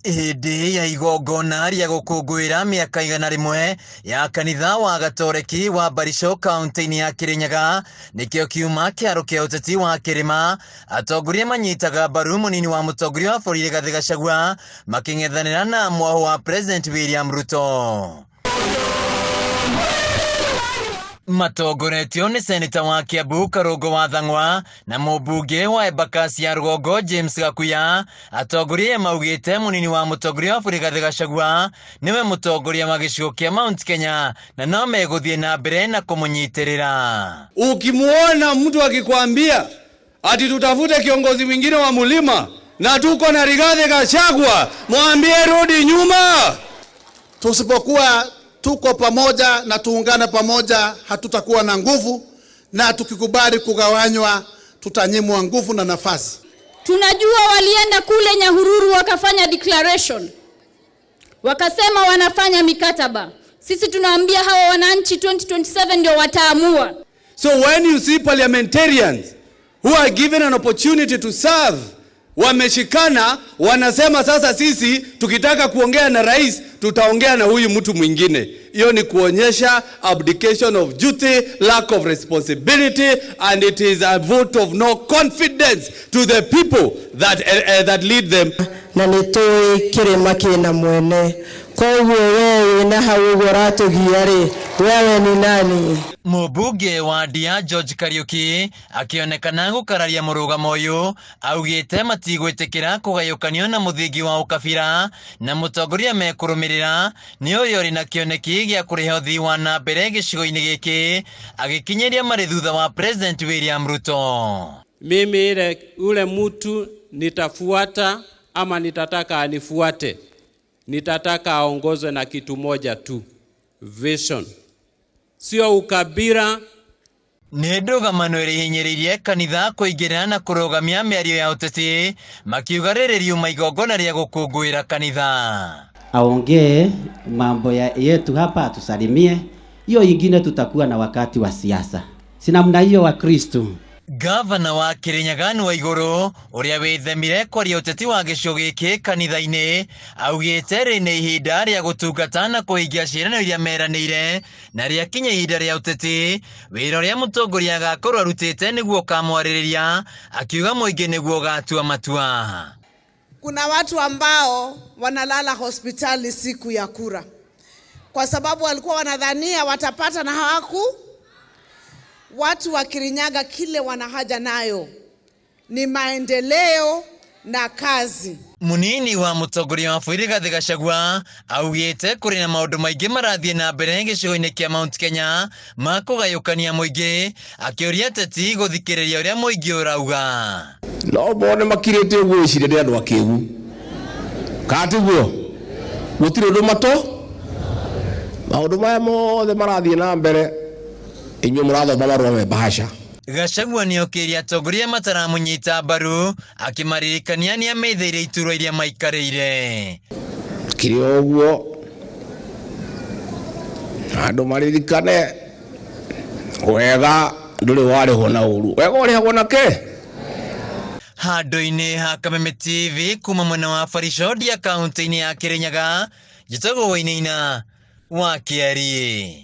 Hĩndĩ ya igongona rĩa gũkũngũĩra mĩaka 100 ya kanitha wa Gatoreki wa Barisho kaunti-inĩ ya Kirinyaga, nĩkĩo kiuma kĩaro kĩa ũteti wa kĩrĩma, atongoria manyitaga mbaru mũnini wa mũtongoria wa bũrũri Rigathĩ Gachagua makĩng'ethanĩra na mwahũ wa President William Ruto. Matongoretio nĩ seneta wa Kiambu Karũngũ wa Thang'wa na mũmbunge wa Embakasi ya rũgongo James Gakuya, atongoria aya maugĩte mũnini wa mũtongoria wa bũrũri Rigathĩ Gachagua nĩwe mũtongoria wa gĩcigo kĩa Mount Kenya na no megũthiĩ na mbere na kũmũnyitĩrĩra. Ukimuona mtu akikwambia ati tutafute kiongozi mwingine wa mulima na tuko na Rigathi Gachagua, mwambie rudi nyuma. Tusipokuwa tuko pamoja na tuungane pamoja, hatutakuwa na nguvu, na tukikubali kugawanywa tutanyimwa nguvu na nafasi. Tunajua walienda kule Nyahururu wakafanya declaration, wakasema wanafanya mikataba. Sisi tunaambia hawa wananchi 2027 ndio wataamua. So when you see parliamentarians who are given an opportunity to serve wameshikana, wanasema sasa sisi tukitaka kuongea na rais tutaongea na huyu mtu mwingine. Hiyo ni kuonyesha abdication of duty, lack of responsibility, and it is a vote of no confidence to the people that lead them. Na nĩ tũĩ kĩrĩma kĩna mwene, koguo we wĩna hau ũguo ũratũgia rĩ, wewe ni nani? Mũmbunge wa Ndia George Kariuki akĩonekana gũkararia mũrũgamo ũyũ, augĩte matigwĩtĩkĩra kũgayũkanio na mũthingi wa ũkabira, na mũtongoria mekũrũmĩrĩra nĩ ũrĩa ũrĩ na kĩoneki gĩa kũrehe ũthii wa na mbere gĩcigo-inĩ gĩkĩ, agĩkinyĩria marĩ thutha wa President William Ruto. Mimi ile ule mtu nitafuata ama nitataka anifuate, nitataka aongozwe na kitu moja tu, vision, sio ukabila. Nĩ ndũgamano ĩrĩa ihinyĩrĩirie kanitha kũingĩrĩra na kũrũgamia mĩario ya ũteti, makiuga rĩrĩ riuma igongona rĩa gũkũngũĩra kanitha. Aongee mambo ya yetu hapa, atusalimie. Hiyo ingine tutakuwa na wakati wa siasa, si namna hiyo wa Kristo. Gavana wa Kirinyaga wa Igũrũ ũrĩa wĩthemire kwaria ũteti wa gĩcigo gĩkĩ kanitha-inĩ, augĩte rĩ nĩ ihinda rĩa gũtungata na kũhingia ciĩranĩro iria meranĩire, na rĩakinya ihinda rĩa ũteti, wĩra ũrĩa mũtongoria agakorwo arutĩte nĩguo ũkamwarĩrĩria, akiuga mũingĩ nĩguo ũgatua matua. Kuna watu ambao wanalala hospitali siku ya kura kwa sababu walikuwa wanadhania watapata na hawaku. Watu wa Kirinyaga kile wana haja nayo ni maendeleo na kazi. Munini wa mũtongoria wa bũrũri Rigathĩ Gachagua augĩte kũrĩ na maũndũ maingĩ marathiĩ na mbere gĩcigo-inĩ kĩa Mount Kenya ma kũgayũkania mũingĩ, akĩũria ateti gũthikĩrĩria ũrĩa mũingĩ ũrauga. No mone makirĩte ũguo wĩcirie nĩ andũ akĩgu, kana tiguo? Gũtirĩ ũndũ matũ maũndũ maya mothe marathiĩ na mbere, inyuĩ mũrathoma marũa me bahasha. Gachagua nĩokĩirie atongoria mataramũnyita mbaru, akĩmaririkania nĩameithĩire iturwa iria maikarĩire. Kĩrĩ o ũguo andũ maririkane wega ndũrĩ warĩhwo na ũru, wega ũrĩhagwo na kĩ? Handũ-inĩ ha Kameme TV kuma mwena wa Barisho Ndia kaunti-inĩ ya Kirinyaga, njĩtagwo Wainaina wa Kĩariĩ.